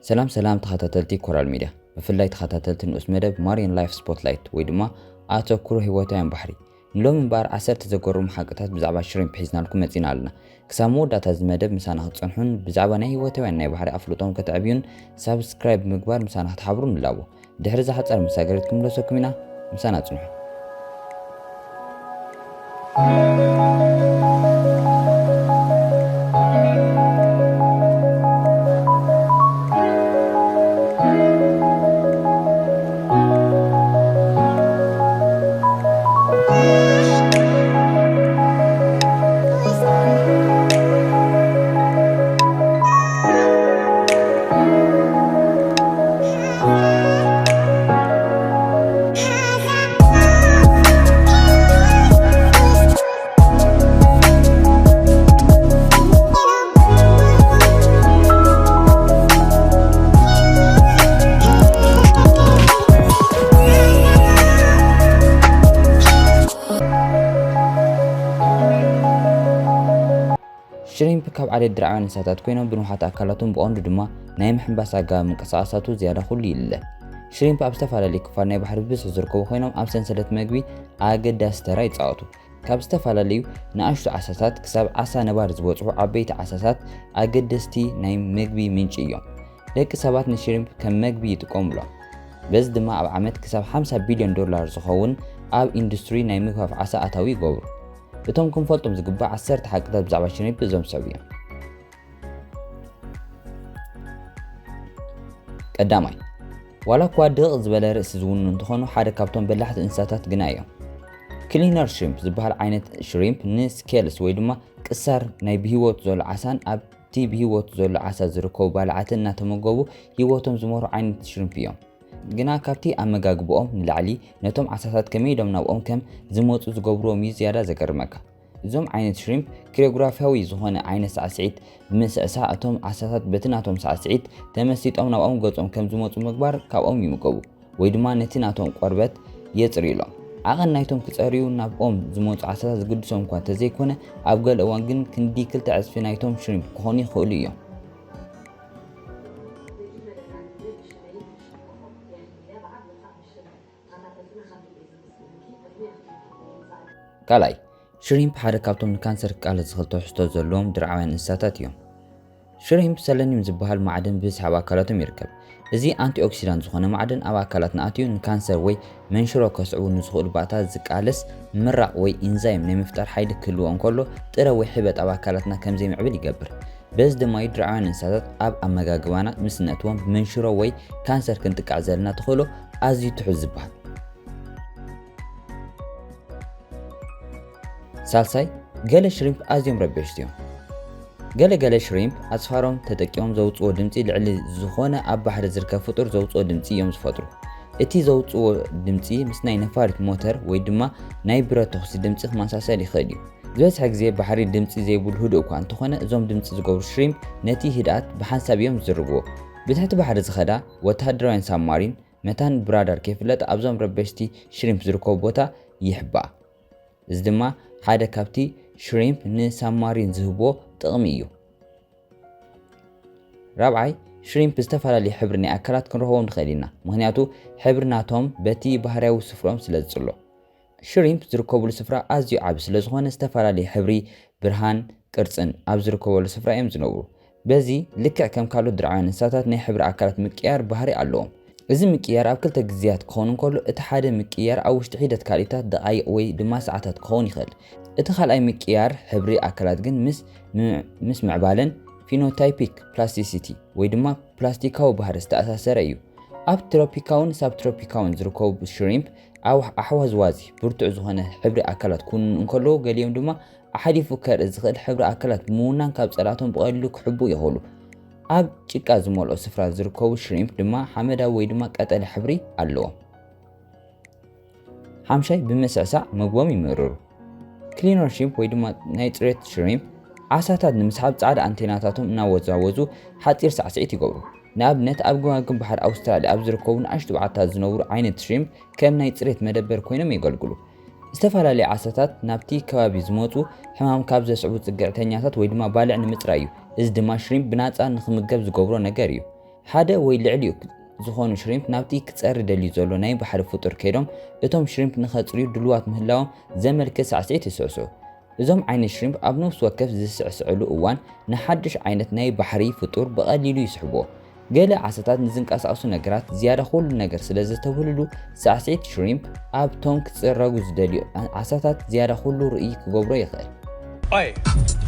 ሰላም ሰላም ተኸታተልቲ ኮራል ሚድያ፣ ብፍላይ ተኸታተልቲ ንኡስ መደብ ማሪን ላይፍ ስፖትላይት ወይ ድማ ኣተኩሮ ህይወታውያን ባሕሪ። ንሎሚ እምበኣር ዓሰርተ ዘገርሙ ሓቅታት ብዛዕባ ሽሪምፕ ሒዝናልኩም መጺና ኣለና። ክሳብ መወዳእታ እዚ መደብ ምሳና ክትጸንሑን ብዛዕባ ናይ ህይወታውያን ናይ ባሕሪ ኣፍልጦም ከተዕብዩን ሳብስክራይብ ብምግባር ምሳና ክትሓብሩ ንላቦ። ድሕሪ እዛ ሓጻር መሳገሪት ክንምለሰኩም ኢና። ምሳና ጽንሑ። ሽሪምፕ ካብ ዓሌት ድርዓውያን እንስሳታት ኮይኖም፣ ብንውሓት ኣካላቶም ብቐንዱ ድማ ናይ ምሕንባስ ኣገባብ ምንቅስቓሳቱ ዝያዳ ኩሉ ይልለ። ሽሪምፕ ኣብ ዝተፈላለዩ ክፋል ናይ ባሕሪ ብብዝሒ ዝርከቡ ኮይኖም፣ ኣብ ሰንሰለት መግቢ ኣገዳሲ ተራ ይጻወቱ። ካብ ዝተፈላለዩ ንኣሽቱ ዓሳታት ክሳብ ዓሳ ነባሪ ዝበጽሑ ዓበይቲ ዓሳታት ኣገደስቲ ናይ መግቢ ምንጪ እዮም። ደቂ ሰባት ንሽሪምፕ ከም መግቢ ይጥቀሙሎም። በዚ ድማ ኣብ ዓመት ክሳብ ሓምሳ ቢልዮን ዶላር ዝኸውን ኣብ ኢንዱስትሪ ናይ ምግፋፍ ዓሳ ኣታዊ ይገብሩ። እቶም ክንፈልጦም ዝግባእ ዓሰርተ ሓቅታት ብዛዕባ ሽሪምፕ እዞም ዝስዕቡ እዮም። ቀዳማይ፣ ዋላ እኳ ድቕ ዝበለ ርእሲ ዝውንኑ እንተኾኑ፣ ሓደ ካብቶም በላሕቲ እንስሳታት ግና እዮም። ክሊነር ሽሪምፕ ዝበሃል ዓይነት ሽሪምፕ ንስኬልስ ወይ ድማ ቅሳር ናይ ብህይወት ዘሎ ዓሳን ኣብቲ ብህይወት ዘሎ ዓሳ ዝርከቡ ባልዓትን እናተመገቡ ህይወቶም ዝመርሑ ዓይነት ሽሪምፕ እዮም። ግና ካብቲ ኣመጋግብኦም ንላዕሊ ነቶም ዓሳታት ከመይ ኢሎም ናብኦም ከም ዝመጹ ዝገብርዎም እዩ ዝያዳ ዘገርመካ። እዞም ዓይነት ሽሪምፕ ክሪዮግራፊያዊ ዝኾነ ዓይነት ሳዕስዒት ብምስዕሳዕ፣ እቶም ዓሳታት በቲ ናቶም ሳዕስዒት ተመሲጦም ናብኦም ገጾም ከም ዝመጹ ምግባር፣ ካብኦም ይምገቡ ወይ ድማ ነቲ ናቶም ቆርበት የጽርዩሎም። ዓቐን ናይቶም ክጸርዩ ናብኦም ዝመጹ ዓሳታት ዝግድሶም እኳ እንተዘይኮነ፣ ኣብ ገለ እዋን ግን ክንዲ ክልተ ዕጽፊ ናይቶም ሽሪምፕ ክኾኑ ይኽእሉ እዮም። ካልኣይ፣ ሽሪምፕ ሓደ ካብቶም ንካንሰር ክቃለስ ዝኽእል ትሕዝቶ ዘለዎም ድርዓውያን እንስሳታት እዮም። ሽሪምፕ ሰለኒየም ዝበሃል ማዕድን ብብዝሒ ኣብ ኣካላቶም ይርከብ። እዚ ኣንቲኦክሲዳንት ዝኾነ ማዕድን ኣብ ኣካላትና ኣትዩ ንካንሰር ወይ መንሽሮ ከስዕቡ ንዝኽእሉ ባእታት ዝቃለስ ምራቕ ወይ ኢንዛይም ናይ ምፍጣር ሓይሊ ክህልዎ እንከሎ፣ ጥረ ወይ ሕበጥ ኣብ ኣካላትና ከም ዘይምዕብል ይገብር። በዚ ድማ እዩ ድርዓውያን እንስሳታት ኣብ ኣመጋግባና ምስ ነእትዎም ብመንሽሮ ወይ ካንሰር ክንጥቃዕ ዘለና ተኽእሎ ኣዝዩ ትሑት ዝበሃል። ሳልሳይ፣ ገለ ሽሪምፕ ኣዝዮም ረበሽቲ እዮም። ገለ ገለ ሽሪምፕ ኣጽፋሮም ተጠቂሞም ዘውጽዎ ድምጺ ልዕሊ ዝኾነ ኣብ ባሕሪ ዝርከብ ፍጡር ዘውጽኦ ድምጺ እዮም ዝፈጥሩ። እቲ ዘውጽዎ ድምጺ ምስ ናይ ነፋሪት ሞተር ወይ ድማ ናይ ብረት ተኹሲ ድምጺ ክመሳሰል ይኽእል እዩ። ዝበዝሐ ግዜ ባሕሪ ድምጺ ዘይብሉ ህዱእ እኳ እንተኾነ፣ እዞም ድምጺ ዝገብሩ ሽሪምፕ ነቲ ህድኣት ብሓንሳብ እዮም ዝዝርግዎ። ብትሕቲ ባሕሪ ዝኸዳ ወተሃደራውያን ሳብማሪን መታን ብራዳር ከይፍለጥ ኣብዞም ረበሽቲ ሽሪምፕ ዝርከቡ ቦታ ይሕባእ። እዚ ድማ ሓደ ካብቲ ሽሪምፕ ንሳብማሪን ዝህብዎ ጥቕሚ እዩ። ራብዓይ፣ ሽሪምፕ ዝተፈላለዩ ሕብሪ ናይ ኣካላት ክንረኽቦም ንኽእል ኢና፣ ምኽንያቱ ሕብሪ ናቶም በቲ ባህርያዊ ስፍርኦም ስለ ዝጽሎ። ሽሪምፕ ዝርከብሉ ስፍራ ኣዝዩ ዓቢ ስለ ዝኾነ፣ ዝተፈላለዩ ሕብሪ፣ ብርሃን፣ ቅርጽን ኣብ ዝርከበሉ ስፍራ እዮም ዝነብሩ። በዚ ልክዕ ከም ካልኦት ድርዓውያን እንስሳታት ናይ ሕብሪ ኣካላት ምቅያር ባህሪ ኣለዎም። እዚ ምቅያር ኣብ ክልተ ግዝያት ክኸውን እንከሎ፣ እቲ ሓደ ምቅያር ኣብ ውሽጢ ሒደት ካልኢታት ደቓይቕ ወይ ድማ ሰዓታት ክኸውን ይኽእል። እቲ ካልኣይ ምቅያር ሕብሪ ኣካላት ግን ምስ ም-፣ ምስ ምዕባለን ፊኖታይፒክ ፕላስቲሲቲ ወይ ድማ ፕላስቲካዊ ባህሪ ዝተኣሳሰረ እዩ። ኣብ ትሮፒካውን ሳብትሮፒካውን ዝርከቡ ሽሪምፕ ኣብ ኣሕዋዝዋዚ ብርቱዕ ዝኾነ ሕብሪ ኣካላት ክውንኑ እንከለዉ፣ ገሊኦም ድማ ኣሕሊፉ ከርኢ ዝኽእል ሕብሪ ኣካላት ብምውናን ካብ ጸላእቶም ብቐሊሉ ክሕብኡ ይኽእሉ። ኣብ ጭቃ ዝመልኦ ስፍራ ዝርከቡ ሽሪምፕ ድማ ሓመዳዊ ወይ ድማ ቀጠልያ ሕብሪ ኣለዎም። ሓምሻይ፣ ብምስዕሳዕ መግቦም ይምርሩ። ክሊነር ሽሪምፕ ወይ ድማ ናይ ጽሬት ሽሪምፕ ዓሳታት ንምስሓብ ጻዕዳ ኣንቴናታቶም እናወዛወዙ ሓጺር ሳዕስዒት ይገብሩ። ንኣብነት፣ ኣብ ገማግም ባሕሪ ኣውስትራልያ ኣብ ዝርከቡ ንኣሽቱ በዓትታት ዝነብሩ ዓይነት ሽሪምፕ ከም ናይ ጽሬት መደበር ኮይኖም የገልግሉ። ዝተፈላለዩ ዓሳታት ናብቲ ከባቢ ዝመጹ ሕማም ካብ ዘስዕቡ ጽግዕተኛታት ወይ ድማ ባልዕ ንምጽራይ እዩ። እዚ ድማ ሽሪምፕ ብናጻ ንኽምገብ ዝገብሮ ነገር እዩ። ሓደ ወይ ልዕሊኡ ዝኾኑ ሽሪምፕ ናብቲ ክጸሪ ደልዩ ዘሎ ናይ ባሕሪ ፍጡር ከይዶም እቶም ሽሪምፕ ንኸጽርዩ ድልዋት ምህላዎም ዘመልክት ሳዕስዒት ይስዕስዑ። እዞም ዓይነት ሽሪምፕ ኣብ ነፍሲ ወከፍ ዝስዕስዕሉ እዋን ንሓድሽ ዓይነት ናይ ባሕሪ ፍጡር ብቐሊሉ ይስሕብዎ። ገለ ዓሳታት ንዝንቀሳቐሱ ነገራት ዝያዳ ኩሉ ነገር ስለ ዘስተብህልሉ ሳዕስዒት ሽሪምፕ ኣብቶም ክጽረጉ ዝደልዩ ዓሳታት ዝያዳ ኩሉ ርእይ ክገብሮ ይኽእል። Oi,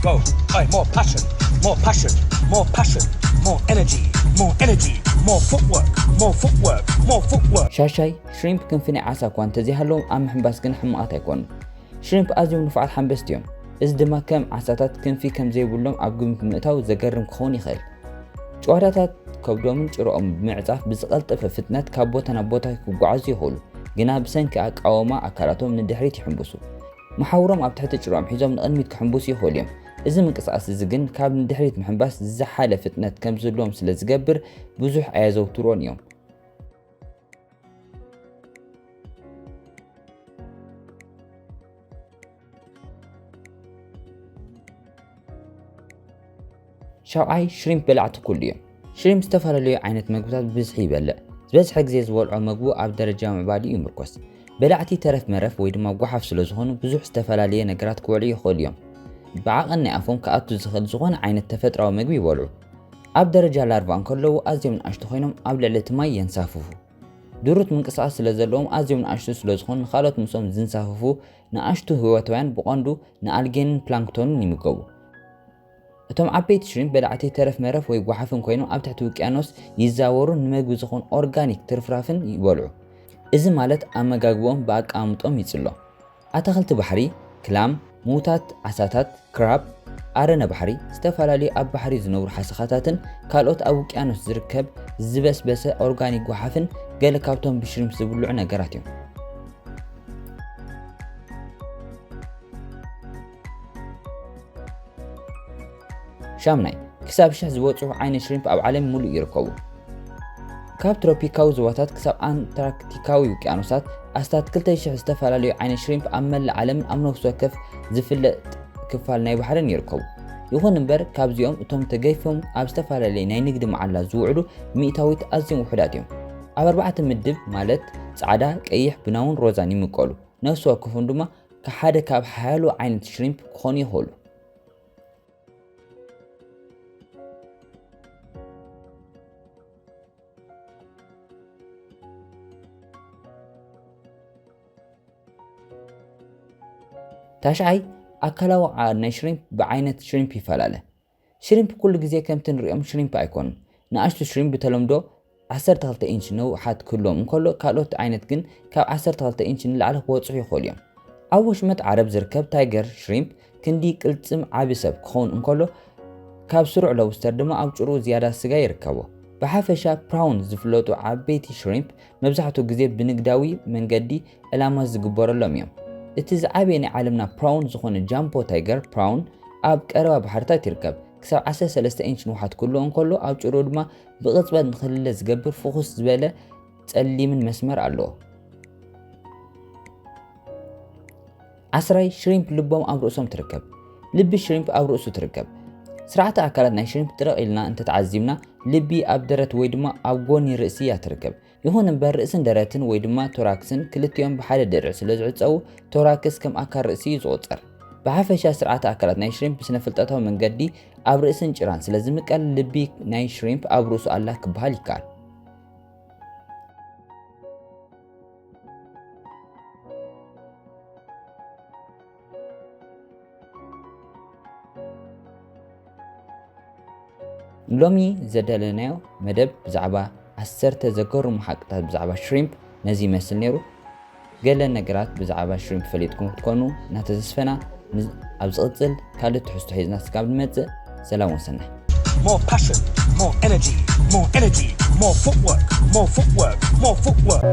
go, oi, more passion, more passion, more passion, more energy, more energy, more footwork, more footwork, more footwork. ሻሻይ ሽሪምፕ ክንፊ ናይ ዓሳ እኳ እንተዘይሃለዎም ኣብ ምሕንባስ ግን ሕማቓት ኣይኮኑን። ሽሪምፕ ኣዝዮም ንፉዓት ሓንበስቲ እዮም። እዚ ድማ ከም ዓሳታት ክንፊ ከም ዘይብሎም ኣብ ግምት ብምእታው ዘገርም ክኸውን ይኽእል። ጭዋዳታት ከብዶምን ጭርኦም ብምዕጻፍ ብዝቐልጠፈ ፍጥነት ካብ ቦታ ናብ ቦታ ክጓዓዙ ይኽእሉ፣ ግና ብሰንኪ ኣቃውማ ኣካላቶም ንድሕሪት ይሕንብሱ። መሓውሮም ኣብ ትሕቲ ጭርኦም ሒዞም ንቕድሚት ክሕንብሱ ይኽእሉ እዮም። እዚ ምንቅስቓስ እዚ ግን ካብ ንድሕሪት ምሕንባስ ዝሓለ ፍጥነት ከም ዝህልዎም ስለ ዝገብር ብዙሕ ኣየዘውትርዎን እዮም። ሻብዓይ ሽሪምፕ በላዕቲ ኩሉ እዮም። ሽሪምፕ ዝተፈላለዩ ዓይነት መግብታት ብብዝሒ ይበልዕ። ዝበዝሐ ግዜ ዝበልዖ መግቡ ኣብ ደረጃ ምዕባሊኡ ይምርኮስ። በላዕቲ ተረፍ መረፍ ወይ ድማ ጓሓፍ ስለ ዝኾኑ ብዙሕ ዝተፈላለየ ነገራት ክበልዑ ይኽእሉ እዮም። ብዓቐን ናይ ኣፎም ክኣቱ ዝኽእል ዝኾነ ዓይነት ተፈጥራዊ መግቢ ይበልዑ። ኣብ ደረጃ ላርቫ እንከለዉ ኣዝዮም ንኣሽቱ ኮይኖም ኣብ ልዕሊ እቲ ማይ የንሳፍፉ። ድሩት ምንቅስቓስ ስለ ዘለዎም ኣዝዮም ንኣሽቱ ስለ ዝኾኑ ንኻልኦት ምስኦም ዝንሳፈፉ ንኣሽቱ ህይወታውያን ብቐንዱ ንኣልጌንን ፕላንክቶንን ይምገቡ። እቶም ዓበይቲ ሽሪምፕ በላዕቲ ተረፍ መረፍ ወይ ጓሓፍን ኮይኖም ኣብ ትሕቲ ውቅያኖስ ይዛወሩን ንመግቢ ዝኾን ኦርጋኒክ ትርፍራፍን ይበልዑ። እዚ ማለት ኣመጋግቦኦም ብኣቀማምጦም ይጽሎ። ኣታኽልቲ ባሕሪ፣ ክላም፣ ምውታት ዓሳታት፣ ክራብ፣ ኣረነ ባሕሪ፣ ዝተፈላለዩ ኣብ ባሕሪ ዝነብሩ ሓሰኻታትን ካልኦት ኣብ ውቅያኖስ ዝርከብ ዝበስበሰ ኦርጋኒክ ጓሓፍን ገለ ካብቶም ብሽሪምፕ ዝብልዑ ነገራት እዮም። ሻምናይ፣ ክሳብ ሽሕ ዝበጽሑ ዓይነት ሽሪምፕ ኣብ ዓለም ሙሉእ ይርከቡ። ካብ ትሮፒካዊ ዞባታት ክሳብ ኣንታርክቲካዊ ውቅያኖሳት ኣስታት ክልተ ሽሕ ዝተፈላለዩ ዓይነት ሽሪምፕ ኣብ መላእ ዓለምን ኣብ ነፍሲ ወከፍ ዝፍለጥ ክፋል ናይ ባሕርን ይርከቡ። ይኹን እምበር ካብዚኦም እቶም ተገይፎም ኣብ ዝተፈላለየ ናይ ንግዲ መዓላ ዝውዕሉ ሚእታዊት ኣዝዮም ውሑዳት እዮም። ኣብ ኣርባዕተ ምድብ ማለት ጻዕዳ፣ ቀይሕ፣ ቡናውን ሮዛን ይምቀሉ። ነፍሲ ወከፎም ድማ ሓደ ካብ ሓያሎ ዓይነት ሽሪምፕ ክኾኑ ይኽእሉ። ታሽዓይ ኣካላዊ ዓቐን ናይ ሽሪምፕ ብዓይነት ሽሪምፕ ይፈላለ። ሽሪምፕ ኩሉ ግዜ ከምቲ ንሪኦም ሽሪምፕ ኣይኮኑን። ንኣሽቱ ሽሪምፕ ብተለምዶ ዓሰርተ ክልተ ኢንች ንውሓት ክህልዎም እንከሎ ካልኦት ዓይነት ግን ካብ ዓሰርተ ክልተ ኢንች ንላዕሊ ክበጽሑ ይኽእሉ እዮም። ኣብ ወሽመጥ ዓረብ ዝርከብ ታይገር ሽሪምፕ ክንዲ ቅልጽም ዓቢ ሰብ ክኸውን እንከሎ ካብ ስሩዕ ሎብስተር ድማ ኣብ ጭርኡ ዝያዳ ስጋ ይርከቦ። ብሓፈሻ ፕራውን ዝፍለጡ ዓበይቲ ሽሪምፕ መብዛሕትኡ ግዜ ብንግዳዊ መንገዲ ዕላማ ዝግበረሎም እዮም። እቲ ዝዓበየ ናይ ዓለምና ፕራውን ዝኾነ ጃምቦ ታይገር ፕራውን ኣብ ቀረባ ባሕርታት ይርከብ። ክሳብ ዓሰርተ ሰለስተ ኢንች ንውሓት ክህልዎ እንከሎ ኣብ ጭርኡ ድማ ብቕጽበት ንኽልለ ዝገብር ፍኹስ ዝበለ ጸሊምን መስመር ኣለዎ። ዓስራይ ሽሪምፕ ልቦም ኣብ ርእሶም ትርከብ። ልቢ ሽሪምፕ ኣብ ርእሱ ትርከብ። ስርዓተ ኣካላት ናይ ሽሪምፕ ጥርቕ ኢልና እንተተዓዚብና ልቢ ኣብ ደረት ወይ ድማ ኣብ ጎኒ ርእሲ እያ ትርከብ። ይኹን እምበር ርእስን ደረትን ወይ ድማ ቶራክስን ክልቲኦም ብሓደ ድርዕ ስለ ዝዕጸዉ ቶራክስ ከም ኣካል ርእሲ እዩ ዝቑጸር። ብሓፈሻ ስርዓተ ኣካላት ናይ ሽሪምፕ ብስነ ፍልጠታዊ መንገዲ ኣብ ርእስን ጭራን ስለ ዝምቀል ልቢ ናይ ሽሪምፕ ኣብ ርእሱ ኣላ ክበሃል ይከኣል። ሎሚ ዘዳለናዮ መደብ ብዛዕባ ዓሰርተ ዘገርሙ ሓቅታት ብዛዕባ ሽሪምፕ ነዚ ይመስል ነይሩ። ገለ ነገራት ብዛዕባ ሽሪምፕ ፈሊጥኩም ክትኮኑ እናተዘስፈና ኣብ ዝቕጽል ካልእ ትሕዝቶ ሒዝና ስጋብ ንመጽእ ሰላም ወሰናይ። More passion, more energy, more energy, more footwork, more footwork, more footwork.